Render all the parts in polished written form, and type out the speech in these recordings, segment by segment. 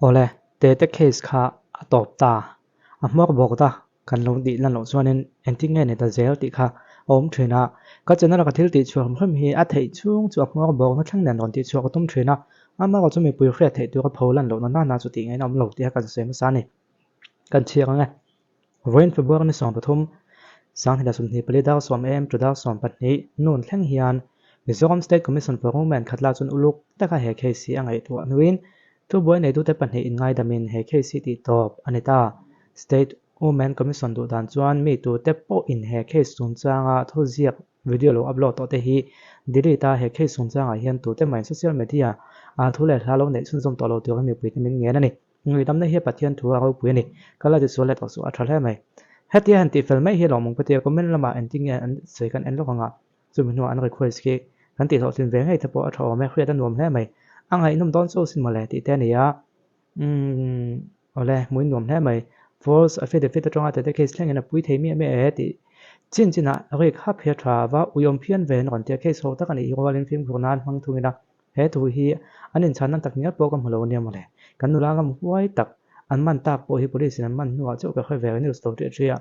Awle, Tete case kha a tawp ta. A hmawr bawk ta kan lo tih lan loh chuanin engtin nge ni ta zel tih kha a awm thin a. Ka channel a ka thil tih chhuah hrim hrim hi a theih chhung chu a hmawr bawkna thleng nen rawn tih chhuah ka tum thin a. Amaherawh chu mipui hriat theih tur a pho lan lohna nana chu tih ngaihna awm lo tih a kan sawi hmasa a ni. Kan chhiar ang e. Vawiin February ni 13, 2024 dar sawm em to dar 12 noon thleng hian Mizoram State Commission for Women khatla chuan uluk taka he case hi a ngaihtuah hnuin thubuai neitute pahnih inngaidamin he case hi tihtawp a ni ta. State Women Commission duh dan chuan mi tute pawhin he case chungchanga thuziak video lo upload tawh te hi delete a, he case chungchangah hian tute mahin social media ah thu leh hla lo neih chhunzawm tawh lo turin mipuite min ngen a ni. Ngaihdamna hi Pathian thu a ropui a ni. Ka la tisual leh tawh suh a tha hle mai. Hetia han tihfel mai hi lawmawm ka ti a, comment lamah engtin nge an sawi kan en lawk ang a, chumi hnuah an request khi kan tihhlawhtlin ve ngei te pawh a tha awm e, hriat a nuam hle mai. A ngaihnawm dawn chu sin mawle tih te a ni a, umm awle hmui nuam hle mai. False affidavit atanga tete case thlengin a pui thei miah miah e tih chin chinah rik hap hi a tha va, uiawm phian ve an rawn ti a, case ho tak a nih hi rualin fimkhur nan hmang thung ila. He thu hi an inchhan nan tak ngial pawh ka hmu lo ania mawle. Kan nula ngam huai tak an man tak pawh hi police in an man hnuah chauh ka hre ve news lo ṭiah ṭiah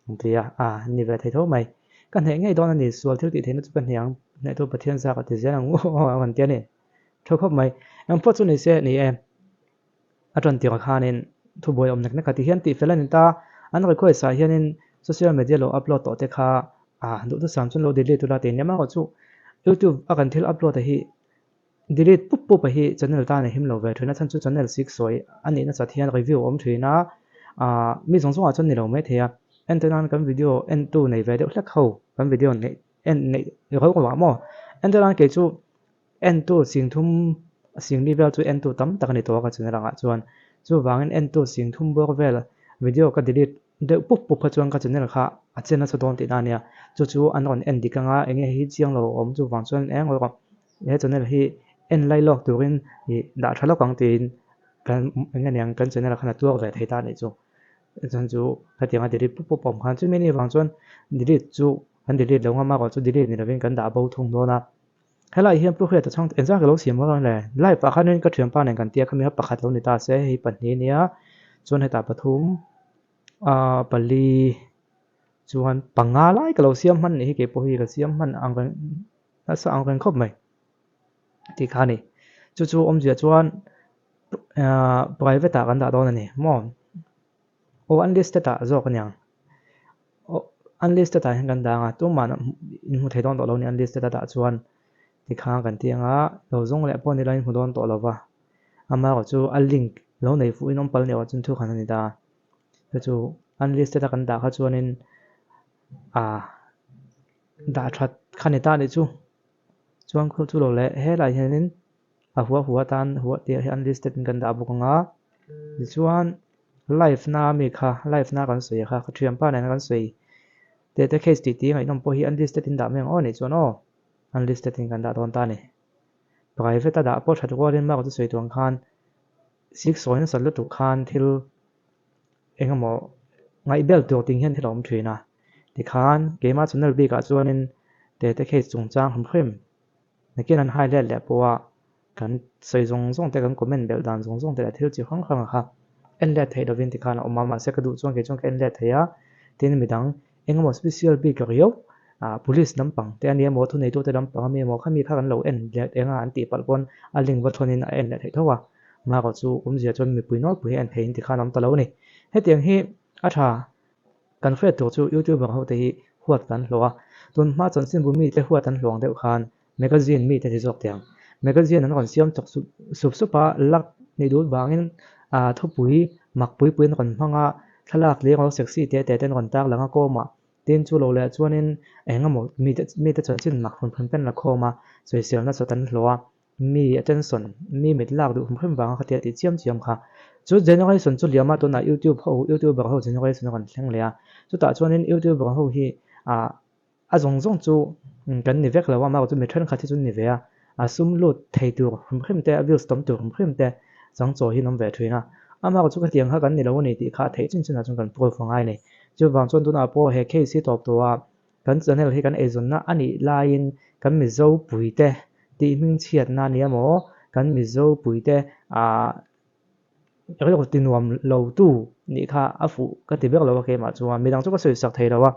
ang ti a, a ni ve thei tho mai. Ka hneh ngei dawn a ni, sual thil tih theihna chu ka hneh ang, hnehtu Pathian zak a ti zel ang u a rawn ti a ni. Tho khawp mai. Engpawh chu ni se ni e. A ṭan tirah khanin thubuai awm nek nek a ti hian tihfel a ni ta. An request ah hianin social media lo upload tawh te kha ah duhthusam chuan lo delete ula tih nia amaherawhchu YouTube a kan thil upload a hi delete pup pup a hi channel tan a him lo ve thin a chhan chu channel sik sawi a nih nasat hian review a awm thin a ah mi zawng zawngah chuan ni lo mai thei a entir nan kan video entu nei ve deuh hlek ho kan video neih en neih ro ro ah maw entir nan kei chu Entu singthum singli vel chu entu tam tak a ni tawh a ka channel angah chuan. Chuvangin entu singthum bawr vel video ka delete deuh pup pup kha chuan ka channel kha a che nasa dawn tihna a nia. Chu chu an rawn en dik anga eng nge hi chiang lo a awm chuvang chuan eng rawh he channel hi en lai lawk turin ih dah tha lawk ang tiin kan eng nge niang kan channel ah khan a tuar ve thei ta a nih chu. Chuan chu hetianga delete pup pup a awm khan chumi ni vang chuan delete chu kan delete lo ngam a erawh chu delete ni lovin kan dah bo thung dawn a. Helai hian Pu Hriata chhang engzah ka lo siam vang le? Live ah khanin ka thianpa nen kan tia khami kha pakhat lo ni ta se hei pahnih ania chuan hetah pathum ah pali chuan panga lai ka lo siam hman nih hi keipawh hi ka siam hman ang reng nasa ang reng khawp mai tih kha a ni. Chu chu awmzia chuan ah private ah kan dah dawn a ni maw? Aw unlisted ah zawk aniang. Aw unlisted ah hian kan dah anga tumah in hmu thei dawn tawh lo ni unlisted a dah chuan tikhan kan ti anga lo zawng leh pawh nila in hmu dawn tawh lova amaherawh chu a link lo nei fuh in awm pal nih erawh chuan thu khan a ni ta chu chu unlisted a kan dah kha chuanin ah dah that kha ni ta nih chu chuan khu chu lo leh helai hianin a hua hua atan hua tih ah hian unlisted in kan dah bawk ang a tichuan live na ami kha live na kan sawi kha ka thianpa nen kan sawi teh te case tih tih ngaihnawm pawh hi unlisted in dah mai ang aw nih chuan aw unlisted in kan dah dawn ta a ni private a dah pawh that rualin mark chu sawi tur ang khan sik sawi nasat lutuk khan thil eng emaw ngaihbel tur ting hian thil a awm thin a tikhan keimah channel bikah chuanin teh te case chungchang hrim hrim. Nakin an hai let leh pawh a, kan sawi zawng zawng te, kan comment belh dan zawng zawng te leh thil chi hrang hrang kha en let theih lovin tikhan a awm a, mahse ka duh chuan kei chuan ka en let thei a, tin midang engemaw special bik riau ah police lampang te a ni emaw thuneitute lampang a mi emaw khami kha kan lo en let eng a an tih palh pawn a link va thawn in a en leh theih tho a, marawh chu awmzia chuan mipui nawlpui hi en theihin tikhan a awm ta lo a ni. Hetiang hi a tha. Kan hriat tur chu YouTuber ho te hi huat kan hlawh a, tun hma chanchinbu mite huat an hlawng deuh khan magazine mite ti zawk tiang. Magazine an rawn siam chawk sup sup sup a, luck nih duh vangin ah thupui mak pui pui an rawn hmang a, thlalak leh emaw sexy te te te an rawn tar lang a kawm a, tin chu lo leh chuanin eng emaw mite mite chanchin mak hmun hmun te an la khawm a, sawiselna chawt an hlawh a. Mi attention, mi mit lak duh hrim hrim vanga khatia tih chiam chiam kha. Chu generation chu liam a tunah YouTube ho, YouTuber ho generation a rawn thleng leh a. Chutah chuanin YouTuber ho hi ah a zawng zawng chu kan ni vek lo a, amaherawhchu mi thenkhat hi chu an ni ve a. A sum lut thei tur hrim hrim te, a views tam tur hrim hrim te changchaw hi an awm ve thin a. Amaherawhchu khatiang kha kan ni lo a ni tih kha a theih chin chinah chuan kan proof a ngai a ni. Chuvang chuan tunah pawh he case hi tawp tawh a, Kan channel hi kan eizawnna a nih laiin kan Mizo puite tih hmingchhiatna a ni emaw, kan Mizo puite ah Rilru ti nuam lo tu nih kha a fuh ka ti ber lo a keimah chuan midang chu ka sawi sak thei lo a,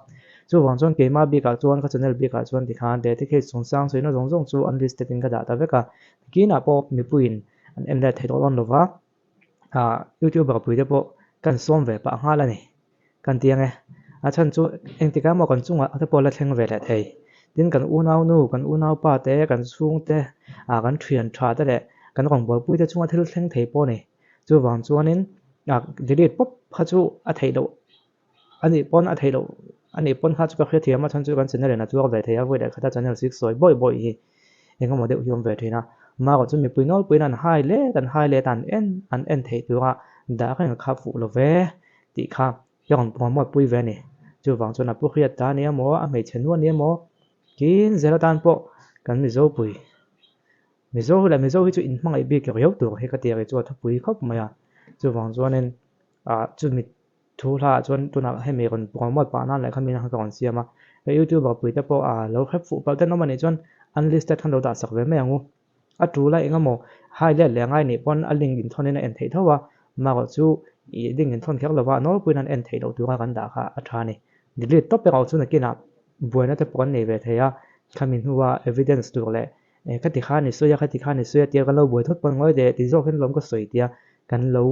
chuvang chuan keimah bikah chuan ka channel bikah chuan tikhan Dete case chungchang sawina zawng zawng chu unlisted in ka dah ta vek a, nikinah pawh mipuiin an en let thei tawh dawn lo va, ah youtuber puite pawh kan sawm ve pah nghal a ni. Kan ti ang e. A chhan chu engtikah emaw kan chungah te pawh la thleng ve leh thei. Tin, kan unaunu, kan unaupa te, kan chhungte, ah kan thian tha te leh kan rawngbawlpui te chunga thil thleng thei pawh a ni. Chuvang chuanin ah delete pawp kha chu a theih loh a nih pawn a theih loh a nih pawn kha chu ka hrethiam a chhan chu kan channel in a tuar ve thei a, vawi leh khata channel sik sawi bawi bawi hi eng emaw deuh hi awm ve thin a. Marawh chu mipui nawlpuiin an hai let an hai let an en an en theih tura dah reng kha fuh lo ve. Tih kha ka rawn promote pui ve a ni. Chuvang chuan a pu hriat ta a ni emaw, a hmeichhe nu a ni emaw, tin zel atan pawh kan Mizo pui. Mizo leh Mizo hi chu inhmangaih bik riau tur hi ka ti a, kei chu a thupui khawp mai a. Chuvang chuanin ah chumi thu hlaah chuan tunah hemi rawn promote pah nan leh khami nan khan ka rawn siam a. Ka youtuber pui te pawh ah lo hrep fuh palh ten awm a nih chuan unlisted khan lo dah sak ve mai ang u. A tul a engemaw hai let leh ngai nih pawn a link inthawn in a en theih tho a, marawh chu ih link inthawn kher lova a nawlpuiin an en theih loh tura kan dah kha a tha a ni. Delete tawp erawh chu nakinah buaina te pawh kan nei ve thei a, khami hnua evidence tur leh khati khan i sawi a, khati khan i sawi a tia kan lo buai thawt pawn ngawi leh ti zawkin lawm ka sawi tia kan lo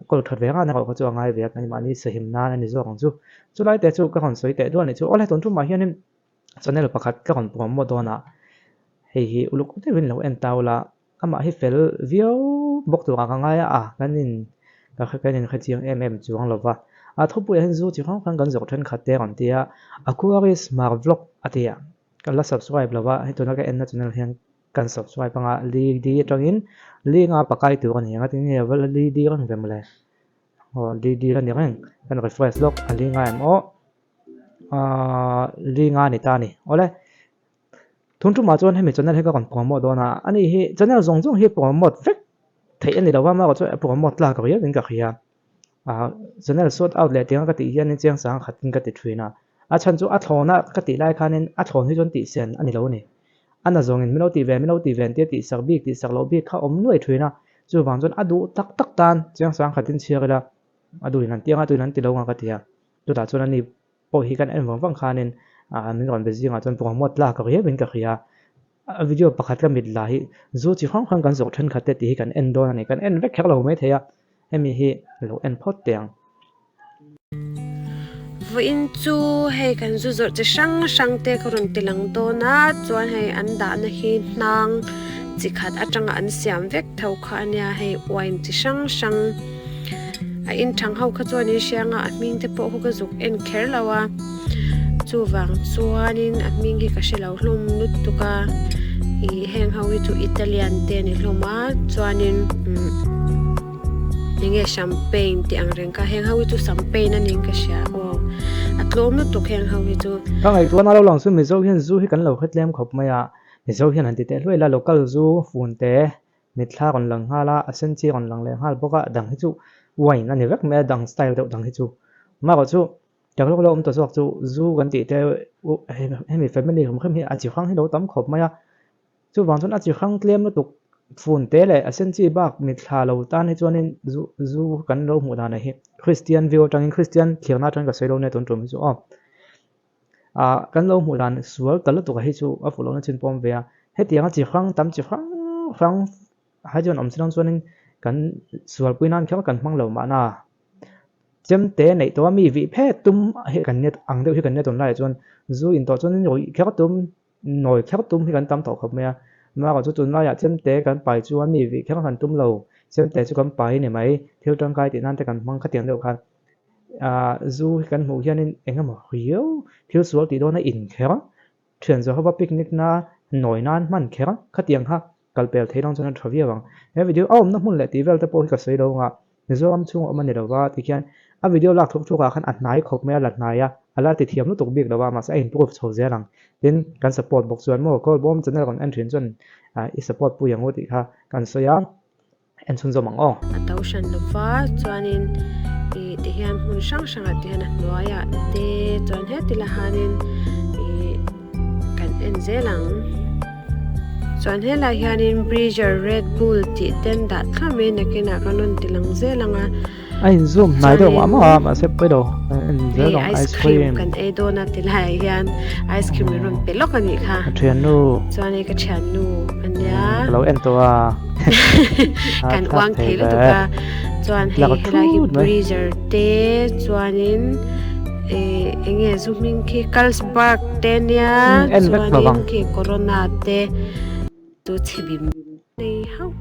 kawl that ve ngan erawh kha chu a ngai ve a, kan mahni sahim nan a ni zawk ang chu. Chulai te chu ka rawn sawi teh duah a nih chu. Awle tun tumah hianin Channel pakhat ka rawn promote dawn a, hei hi uluk deuhin lo en tau la, amah hi fel viau bawk turah ka ngai a, a kan in ka kan in hrechiang em em chuang lo va, a thupuiah hian zu chi hrang hrang kan zawrh thenkhat te rawn ti a, Aquaris Hmar Vlog a ti a, ka la subscribe lo va, hei tuna ka enna channel hian kan subscribe anga li di atangin li nga pakai tur a ni ang a tinge va la li di reng ve mawle, aw li di la ni reng, kan refresh lawk a li nga em aw. Ahh linga a ni ta a ni. Awle, tun tumah chuan hemi channel hi ka rawn promote dawn a, ani hi channel zawng zawng hi promote vek theih a ni lo va, amaherawhchu chuan promote tlak riau in ka hria. Ahh channel sort out leh tianga ka tih hianin chiang sang khatin ka ti thin a, a chhan chu a thlawna ka tih lai khanin a thlawn hi chuan tihsen a ni lo a ni. A na zawngin min lo tih ve min lo tih ve an tia tihsak bik tihsak loh bik kha awm nuai thin a, chuvang chuan a duh tak tak tan chiang sang khatin chhiar ila a duhin an ti anga tuin an ti lo anga ka ti a. Chutah chuan ani pawh hi kan en vang vang khanin ah min rawn be zingah chuan promote tlak riauin ka hria. A video pakhat ka mit la hi zu chi hrang hrang kan zawrh thenkhat te tih hi kan en dawn a ni. Kan en vek kher lo mai thei a, hemi hi lo en phawt teh ang. Vawiin chu hei kan zu zawrh chi hrang hrang te ka rawn ti lang dawn a, chuan hei an dahna hi hnang chi khat atanga an siam vek tho kha a nia, hei wine chi hrang hrang. A in thang ho kha chuan in hriang a a hming te pawh khu ka zuk en kher lo a chuvang chuanin a hming hi ka hre lo hlawm lutuk a ih heng ho hi chu Italian te a ni hlawm a chuanin umm enge champagne tih ang reng kha heng ho hi chu champagne a niin ka hria aw a tlawm lutuk heng ho hi chu. Ka ngaihtuahna lo lang chu Mizo hian zu hi kan lo hre tlem khawp mai a, Mizo hian han ti teh hluai la local zu fun te Mitthla rawn lang nghal a, a sen chi rawn lang leh nghal bawk a, dang hi chu wine a ni vek mai a, dang style deuh dang hi chu. Amaherawh chu Tagalog lo awm ta zawk chu zu kan tih te hemi family hrim hrim hi a chi hrang hi lo tam khawp mai a, chuvang chuan a chi hrang tlem lutuk fun te leh a sen chi bak mitthla lo tan hi chuanin zu zu kan lo hmuh dan ah hi Christian view atangin Christian thirna atangin ka sawi lo nia tun tum hi chu aw. Ah kan lo hmuh dan sual ta lutuk a hi chu a fuh lohna chin pawm ve a, hetianga chi hrang tam chi hrang hrang hai chuan awm chiang chuanin kan sualpui nan kher kan hmang lo mahna chemte neih tawh a mi vih phet tum hi kan nia ang deuh hi kan nia tunlaiah chuan zu in tawh chuanin ruih kher tum nawi kher tum hi kan tam tawh khawp mai a, amaherawhchu chu tunlaiah chemte kan pai chuan mi vih kher kan tum lo chemte chu kan pai a ni mai thil tangkai tih nan te kan hmang khatiang deuh khan. Ah zu hi kan hmuh hianin eng emaw riau thil sual tih dawna in kher thian zawh hova picnic na nawi nan hman kher khatiang kha kal pel thei lang chuan a tha viau ang. He video a awmna hmun leh tih vel te pawh hi ka sawi lo ang a, Mizoram chhung a awm a ni lo va tikhian a video lak thuk thuk ah khan a hnai khawp mai a la hnai a, a la ti thiam lutuk bik lo va mahse a improve chho zel ang. Tin kan support bawk chuan maw Kawlbawm channel rawn en thin chuan i support pui ang u tih kha kan sawi a. En chhunzawm ang aw. A to hran lo va, chuanin ih ti hian hmun hrang hrangah te hian a hnuaiah te chuan heti la hanin ih kan en zel ang. Chuan helaiah hianin Breezer Red Bull tih te an dah thluah mai a nakinah kan rawn ti lang zel ang a. A in zoom hnai deuh mah mah a mahse pawi lo a en zel ang ice cream kan ei dawn a ti laiah hian ice cream in rawn pe lawk a nih kha. Ka thiannu. Chuan hei ka thiannu a nia. Ka lo en tawh a. Kan uang thei lutuk a. Chuan hei helai hi breezer te chuanin ih eng nge zu hming khi Carlsberg te nia chuanin khi Corona te chu chhe bim nei hauh.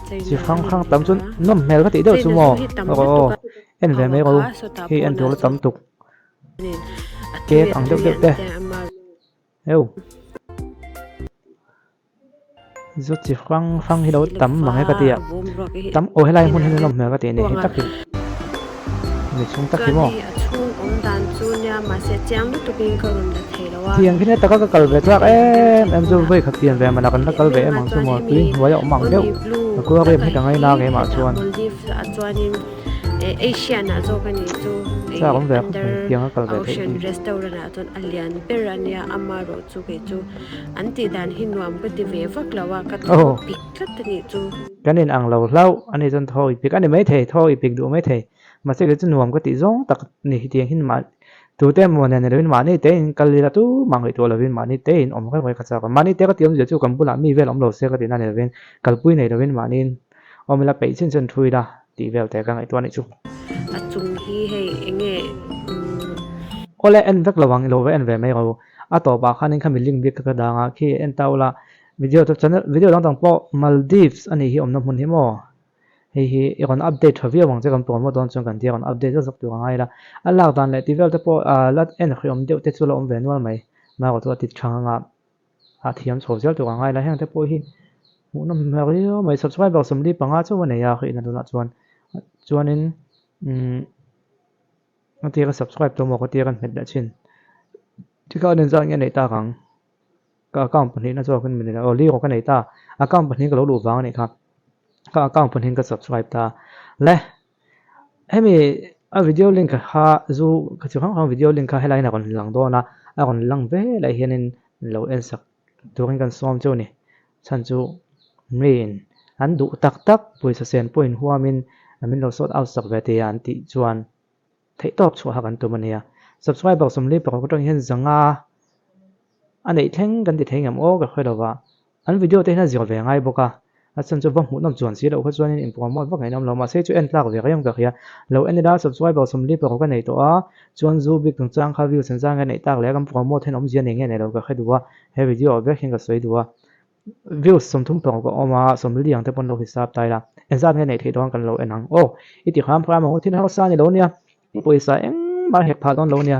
Chi hrang hrang tam chu nawm hmel ka tih deuh chu maw aw aw en ve mai rawh u hei en tur la tam tuk cake ang deuh deuh te heu zu chi hrang hrang hi lo tam mang e ka ti a tam aw helai hmun hi nawm hmel ka tih a ni hei tak hi. Mi chhung tak hi maw? Tiang khi taka ka kal ve chak em em chu vawi khat pian ve mana kan la kal ve em ang chu maw tui hnuai a awm ang deuh aquarium hi ka ngaina keimah chuan chak awm ve khawp mai tiang a kal ve theih hi. Aw kan in ang lo hlauh a ni chuan thaw i pik a ni maithei thaw i pik duh maithei. Mahse kei chu nuam ka tih zawng tak ni hi tiang hin mah tute emaw nen ni lovin mahni te in kal ila tumah ngaihtuah lovin mahni te in awm reng reng ka chak a. Mahni te ka tih awmzia chu kan bulah mi vel awm lo se ka tihna ni lovin kalpui nei lovin mahni in awm ila peih chin chuan thu ila tih vel te ka ngaihtuah a nih chu. A chung hi hei enge umm. Awle en vek lo ang ilo va en ve mai ro. A tawpah khanin khami link bik kha ka dang a khi en ta ula video chu channel video dang dang pawh Maldives a nih hi awmna hmun hi maw. Hei hi i rawn update tha viau ang che kan promote dawn chuan kan tia rawn update zauh zauh tur a ngai la. A lak dan leh ti vel te pawh ah la en hriawm deuh te chu la awm ve nual mai. Marawh chu a ti tha ang a, a thiam chho zel tur a ngai la. Heng te pawh hi hmuhnawm hmel riau mai. Subscriber 45 chauh a nei a hrihna tunah chuan. Chuanin umm a tia ka subscribe tawh maw ka tia ka hmet leh thin. Tikhan engzat nge a neih tak ang? Ka account pahnihna zawk in min aw liro ka nei ta, account pahnih ka lo luh vang a nih kha, ka account pahnih ka subscribe ta le hemi a video link kha zu ka chi hrang hrang video link kha helai in a rawn lang dawn a, a rawn lang veleh hian in lo en sak turin kan sawm chu a ni, chhan chu mi in an duh tak tak pawisa sen pawh in huam in min lo sort out sak ve thei a an tih chuan. Theih tawp chhuah kan tum a nia. Subscriber 46 atang hian zanga a neih thleng kan ti thei ngam aw ka hre lo va. An video te hian a zir ve ngai bawk a. A chhan chu va hmuhnawm chuan si loh kha chuanin in promote vak ngaih nawm lo. Mahse chu en tlak ve reng ka hria. Lo en ila subscriber 46 ka nei tawh a. Chuan zu bik chungchang kha views an zang nge neih tak leh kan promote hian awmzia nei nge nei lo ka hre duh a. He video ah vek hian ka sawi duh a. Views 36 a awm a, 40 ang te pawn lo hisap ta ila, engzat nge neih theih dawn kan lo en ang. Aw, i ti hram hram ang u, thil harsa a ni lo nia, i pawisa engmah a hek phah dawn lo nia,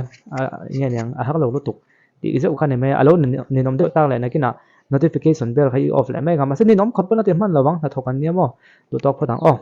enge niang a har lo lutuk tih zeuh kha ni mai a, a lo ninawm deuh tak leh nakinah notification bell kha i off leh mai ang a, mahse ninawm khawp pawn a ti hman lo ang, hnathawk an nia maw, duhtawk phawt ang aw.